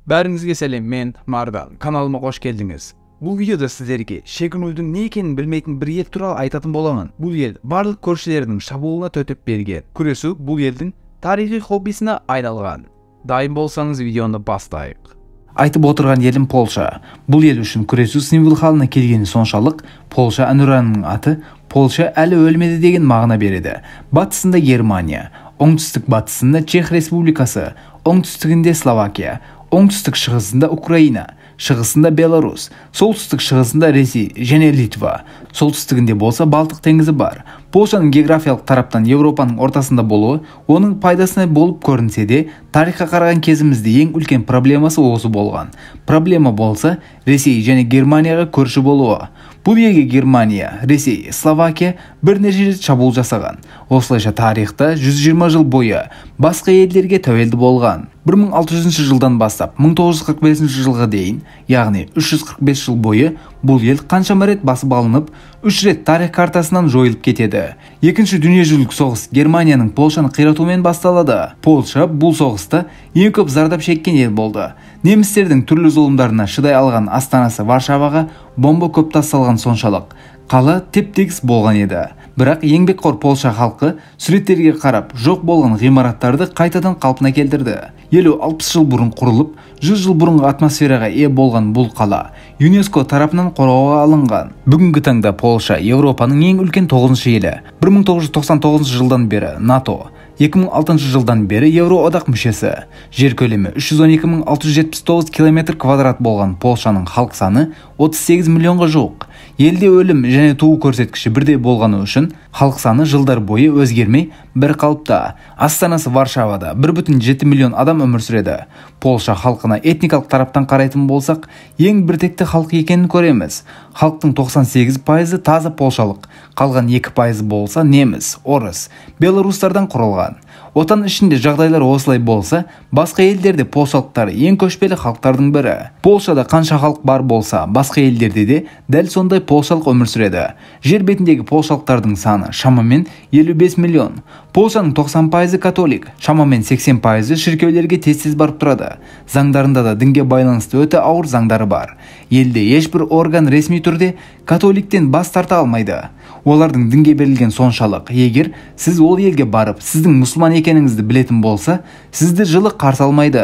Бәріңізге сәлем, мен Мардан. Каналыма қош келдіңіз. Бұл видеода сіздерге шегінудің не екенін білмейтін бір ел туралы айтатын боламын. Бұл ел барлық көршілерінің шабуылына төтеп берген. Күресу бұл елдің тарихи хоббисіне айналған. Дайын болсаңыз, видеоны бастайық. Айтып отырған елім Полша. Бұл ел үшін күресу символ халына келгені соншалық, Полша әнұранының аты «Полша әлі өлмеді» деген мағына береді. Батысында Германия, оңтүстік батысында Чех Республикасы, оңтүстігінде Словакия, оңтүстік шығысында Украина, шығысында Беларусь, солтүстік шығысында Ресей және Литва, солтүстігінде болса Балтық теңізі бар. Полшаның географиялық тараптан Еуропаның ортасында болуы оның пайдасына болып көрінсе де, тарихқа қараған кезімізде ең үлкен проблемасы осы болған. Проблема болса, Ресей және Германияға көрші болуы. Бұл елге Германия, Ресей, Словакия бірнеше рет шабуыл жасаған. Осылайша тарихта 120 жыл бойы басқа елдерге тәуелді болған. 1600 жылдан бастап 1945 жылға дейін, яғни 345 жыл бойы бұл ел қаншама рет басып алынып, 3 рет тарих картасынан жойылып кетеді. Екінші дүниежүзілік соғыс Германияның Полшаны қиратуымен басталады. Полша бұл соғыста ең көп зардап шеккен ел болды. Немістердің түрлі зұлымдарына шыдай алған астанасы Варшаваға бомба көп тасталған соншалық, қала теп-тегіс болған еді. Бірақ еңбекқор Полша халқы суреттерге қарап, жоқ болған ғимараттарды қайтадан қалпына келтірді. 50-60 жыл бұрын құрылып, 100 жыл бұрынғы атмосфераға ие болған бұл қала ЮНЕСКО тарапынан қорғауға алынған. Бүгінгі таңда Полша Еуропаның ең үлкен 9 елі. 1999 жылдан бері НАТО, 2006 жылдан бері Еуроодақ мүшесі. Жер көлемі 312 679 километр квадрат болған Полшаның халық саны 38 миллионға жуық. Елде өлім және туу көрсеткіші бірдей болғаны үшін халық саны жылдар бойы өзгермей бір қалыпта. Астанасы Варшавада 1,7 миллион адам өмір сүреді. Полша халқына этникалық тараптан қарайтын болсақ, ең біртекті халық екенін көреміз. Халықтың 98%-ы таза полшалық, қалған 2%-ы болса неміс, орыс, белорустардан құралған. Отан ішінде жағдайлар осылай болса, басқа елдерде полшалықтар ең көшпелі халықтардың бірі. Полшада қанша халық бар болса, басқа елдерде де дәл сондай полшалық өмір сүреді. Жер бетіндегі полшалықтардың саны шамамен 55 миллион. Полшаның 90%-ы католик, шамамен 80%-ы шіркеулерге тез-тез барып тұрады. Заңдарында да дінге байланысты өте ауыр заңдары бар. Елде ешбір орган ресми түрде католиктен бас тарта алмайды. Олардың дінге берілген соншалық, егер сіз ол елге барып, сіздің мұсылман екеніңізді білетін болса, сізді жылы қарсы алмайды.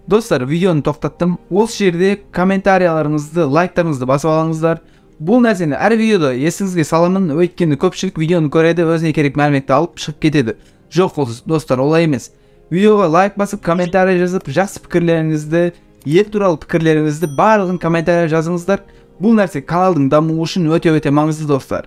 Достар, видеоны тоқтаттым. Осы жерде комментарияларыңызды, лайктарыңызды басып алыңыздар. Бұл нәрсені әр видеода есіңізге саламын, өйткені көпшілік видеоны көреді, өзіне керек мәліметті алып шығып кетеді. Жоқ, достар, олай емес. Видеоға лайк басып, комментарий жазып, жақсы пікірлеріңізді, ел туралы пікірлеріңізді барлығын комментарий жазыңыздар. Бұл нәрсе каналдың дамуы үшін өте-өте маңызды, достар.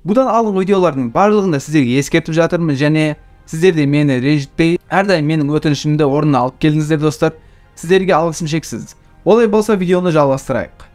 Бұдан алдыңғы видеолардың барлығында сіздерге ескертіп жатырмын және сіздер де мені ренжітпей, әрдайым менің өтінішімді орнына алып келдіңіздер, достар. Сіздерге алғысым шексіз. Олай болса, видеоны жалғастырайық.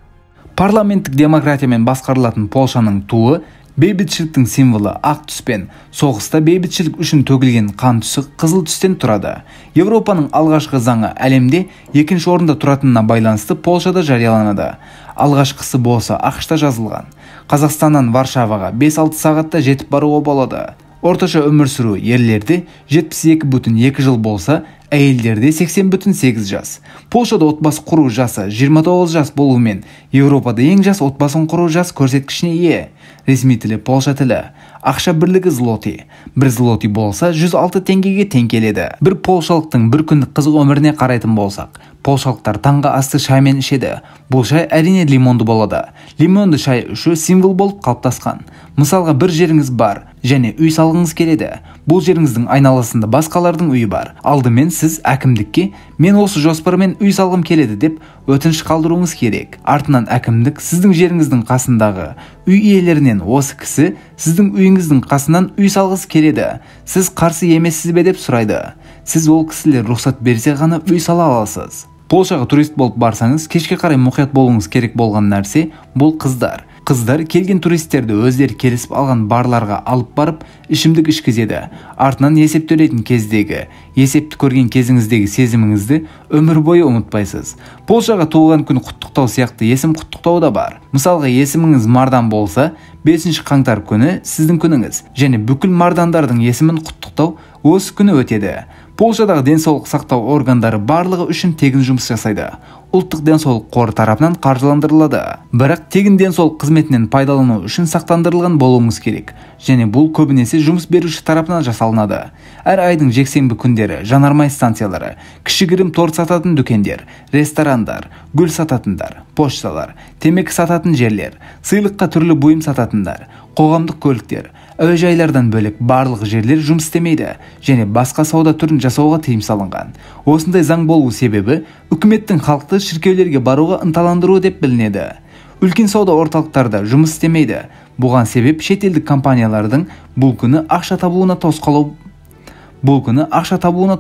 Парламенттік демократиямен басқарылатын Полшаның туы бейбітшіліктің символы ақ түспен, соғыста бейбітшілік үшін төгілген қан түсі қызыл түстен тұрады. Еуропаның алғашқы заңы әлемде екінші орында тұратынына байланысты Полшада жарияланады. Алғашқысы болса АҚШ-та жазылған. Қазақстаннан Варшаваға 5-6 сағатта жетіп баруға болады. Орташа өмір сүру ерлерде 72,2 жыл болса, әйелдерде 80,8 жас. Полшада отбасы құру жасы 29 жас болуымен Еуропада ең жас отбасын құру жас көрсеткішіне ие. Ресми тілі полша тілі. Ақша бірлігі злоти. Бір злоти болса 106 теңгеге тең келеді. Бір полшалықтың бір күндік қызық өміріне қарайтын болсақ, полшалықтар таңғы асты шаймен ішеді. Бұл шай әрине лимонды болады. Лимонды шай ішу символ болып қалыптасқан. Мысалға, бір жеріңіз бар және үй салғыңыз келеді. Бұл жеріңіздің айналасында басқалардың үйі бар. Алдымен сіз әкімдікке «Мен осы жоспармен үй салғым келеді» деп өтініш қалдыруыңыз керек. Артынан әкімдік сіздің жеріңіздің қасындағы үй иелерінен «Осы кісі сіздің үйіңіздің қасынан үй салғысы келеді, сіз қарсы емессіз бе?» деп сұрайды. Сіз ол кісілер рұқсат берсе ғана үй сала аласыз. Полшаға турист болып барсаңыз, кешке қарай мұқият болуыңыз керек болған нәрсе бұл қыздар. Қыздар келген туристерді өздері келісіп алған барларға алып барып, ішімдік ішкізеді. Артынан есеп төлейтін кездегі, есепті көрген кезіңіздегі сезіміңізді өмір бойы ұмытпайсыз. Полшаға туылған күн құттықтау сияқты есім құттықтау да бар. Мысалға, есіміңіз Мардан болса, 5 қаңтар күні сіздің күніңіз және бүкіл мардандардың есімін құттықтау осы күні өтеді. Полшадағы денсаулық сақтау органдары барлығы үшін тегін жұмыс жасайды. Ұлттық денсаулық қоры тарапынан қаржыландырылады. Бірақ тегін денсаулық қызметінен пайдалану үшін сақтандырылған болуыңыз керек. Және бұл көбінесе жұмыс беруші тарапынан жасалынады. Әр айдың жексенбі күндері жанармай станциялары, кішігірім торт сататын дүкендер, ресторандар, гүл сататындар, пошталар, темекі сататын жерлер, сыйлыққа түрлі бұйым сататындар, қоғамдық көліктер, әуежайлардан бөлек барлық жерлер жұмыс істемейді және басқа сауда түрін жасауға тыйым салынған. Осындай заң болу себебі үкіметтің халықты шіркеулерге баруға ынталандыруы деп білінеді. Үлкен сауда орталықтарда жұмыс істемейді. Бұған себеп шетелдік компаниялардың бұл күні ақша табуына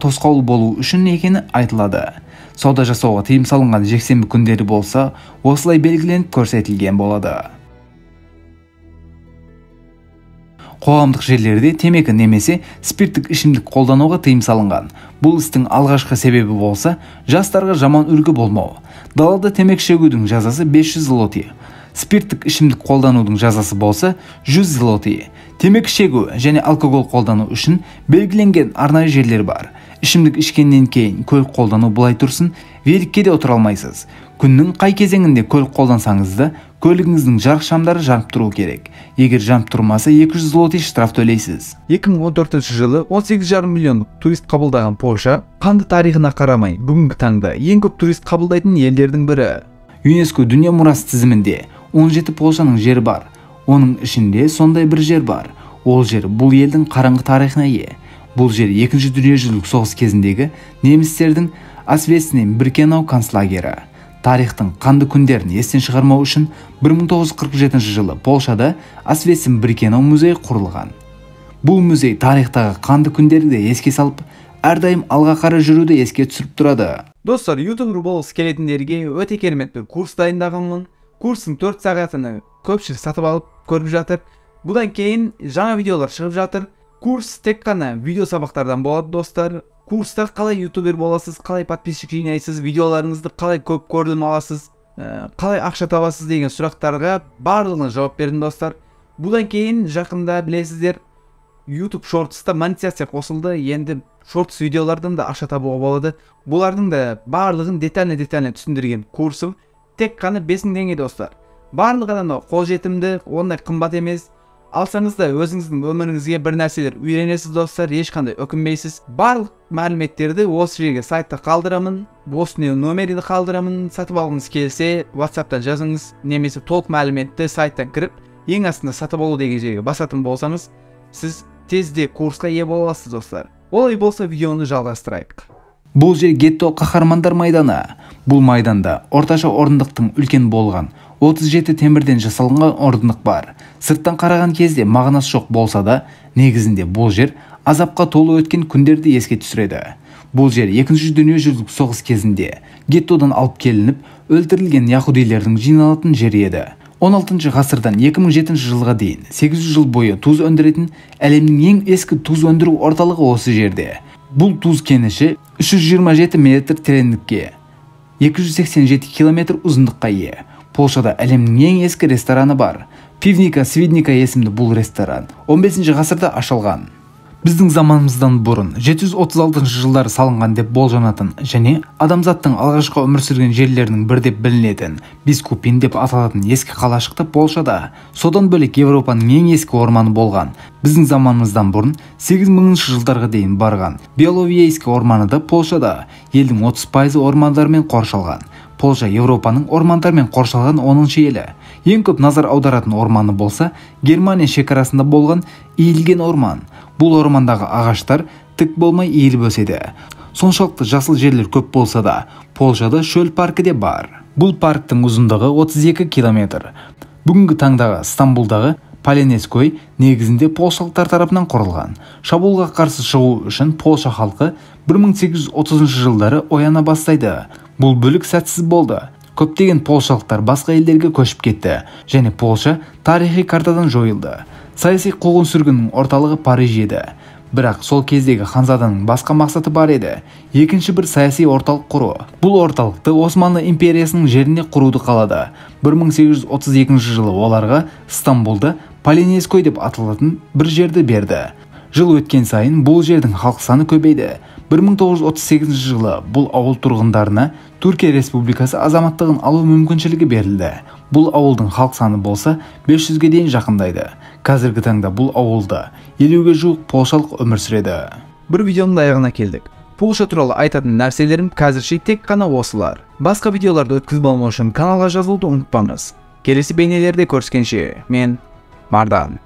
тосқауыл болу үшін екені айтылады. Сауда жасауға тыйым салынған жексенбі күндері болса, осылай белгіленіп көрсетілген болады. Қоғамдық жерлерде темекі немесе спирттік ішімдік қолдануға тыйым салынған. Бұл істің алғашқы себебі болса, жастарға жаман үлгі болмау. Далада темекі шегудің жазасы 500 злоти. Спирттік ішімдік қолданудың жазасы болса 100 злоти. Темекі шегу және алкоголь қолдану үшін белгіленген арнайы жерлер бар. Ішімдік ішкеннен кейін көлік қолдану былай тұрсын, великке де отыра алмайсыз. Күннің қай кезеңінде көлік қолдансаңыз да, көлігіңіздің жарық шамдары жанып тұруы керек. Егер жанып тұрмаса, 200 злоти штраф төлейсіз. 2014 жылы 18,5 миллион турист қабылдаған Польша, қанды тарихына қарамай, бүгінгі таңда ең көп турист қабылдайтын елдердің бірі. ЮНЕСКО дүние мұрасы тізімінде 17 Польшаның жері бар. Оның ішінде сондай бір жер бар. Ол жер бұл елдің қараңғы тарихына ие. Бұл жер екінші дүниежүзілік соғыс кезіндегі немістердің Освенцим-Биркенау концлагері. Тарихтың қанды күндерін естен шығармау үшін 1947 жылы Полшада Освенцим-Биркенау музейі құрылған. Бұл музей тарихтағы қанды күндерді еске салып, әрдайым алға қарай жүруді еске түсіріп тұрады. Достар, ютубер болғысы келетіндерге өте керемет бір курс дайындағанмын. Курстың 4 сағатыны көпшілік сатып алып көріп жатыр. Бұдан кейін жаңа видеолар шығып жатыр. Курс тек қана видео сабақтардан болады, достар. Курста қалай ютубер боласыз, қалай подписчик жинайсыз, видеоларыңызды қалай көп көрілім аласыз, қалай ақша табасыз деген сұрақтарға барлығына жауап бердім, достар. Бұдан кейін жақында білесіздер, YouTube Shorts'та монетизация қосылды. Енді Shorts видеолардан да ақша табуға болады. Бұлардың да барлығын детально түсіндірген курсым тек қана 5000 теңге, достар. Барлық адамға қолжетімді, ондай қымбат емес. Алсаңыз да өзіңіздің өміріңізге бір нәрселер үйренесіз, достар, ешқандай өкінбейсіз. Барлық мәліметтерді осы жерге сайтта қалдырамын, осы номерді қалдырамын. Сатып алғыңыз келсе, WhatsApp'тан жазыңыз, немесе толық мәліметті сайттан кіріп, ең астында сатып алу деген жерге басатын болсаңыз, сіз тезде курсқа ие бола аласыз, достар. Олай болса, видеоны жалғастырайық. Бұл жер гетто қаһармандар майданы. Бұл майданда орташа орындықтың үлкен болған 37 темірден жасалынған орындық бар. Сырттан қараған кезде мағынасы жоқ болса да, негізінде бұл жер азапқа толы өткен күндерді еске түсіреді. Бұл жер екінші дүниежүзілік соғыс кезінде геттодан алып келініп, өлтірілген яхудилердің жиналатын жері еді. 16 ғасырдан 2007 жылға дейін 800 жыл бойы тұз өндіретін әлемнің ең ескі тұз өндіру орталығы осы жерде. Бұл тұз кеніші 327 метр тереңдікке, 287 километр ұзындыққа ие. Полшада әлемнің ең ескі рестораны бар. Пивника Свидника есімді бұл ресторан 15 ғасырда ашылған. Біздің заманымыздан бұрын 736 жылдары салынған деп болжанатын және адамзаттың алғашқы өмір сүрген жерлерінің бірі деп білінетін Бискупин деп аталатын ескі қалашықты Полшада. Содан бөлек Европаның ең ескі орманы болған. Біздің заманымыздан бұрын 8000 жылдарға дейін барған Беловейский орманы да Полшада. Елдің 30% ормандармен қоршалған. Полша Европаның ормандармен қоршалған 10-шы елі. Ең көп назар аударатын орманы болса, Германия шекарасында болған иілген орман. Бұл ормандағы ағаштар тік болмай иіліп өседі. Соншалықты жасыл жерлер көп болса да, Полшада шөл паркі де бар. Бұл парктің ұзындығы 32 километр. Бүгінгі таңдағы Стамбулдағы Поленескөй негізінде полшалықтар тарапынан құрылған. Шабуылға қарсы шығу үшін Полша халқы 1830 жылдары ояна бастайды. Бұл бүлік сәтсіз болды. Көптеген полшалықтар басқа елдерге көшіп кетті және Полша тарихи картадан жойылды. Саяси қуғын-сүргіннің орталығы Париж еді. Бірақ сол кездегі ханзаданың басқа мақсаты бар еді. Екінші бір саяси орталық құру. Бұл орталықты Османлы империясының жерінде құруды қалады. 1832 жылы оларға Стамбулда Поленескөй деп аталатын бір жерді берді. Жыл өткен сайын бұл жердің халық саны көбейді. 1938 жылы бұл ауыл тұрғындарына Түркия Республикасы азаматтығын алу мүмкіншілігі берілді. Бұл ауылдың халық саны болса 500-ге дейін жақындайды. Қазіргі таңда бұл ауылда 50-ге жуық полшалық өмір сүреді. Бір видеоның аяғына келдік. Полша туралы айтатын нәрселерім қазірше тек қана осылар. Басқа видеоларды өткізіп алмау үшін каналға жазылуды ұмытпаңыз. Келесі бейнелерде көріскенше, мен Мардан.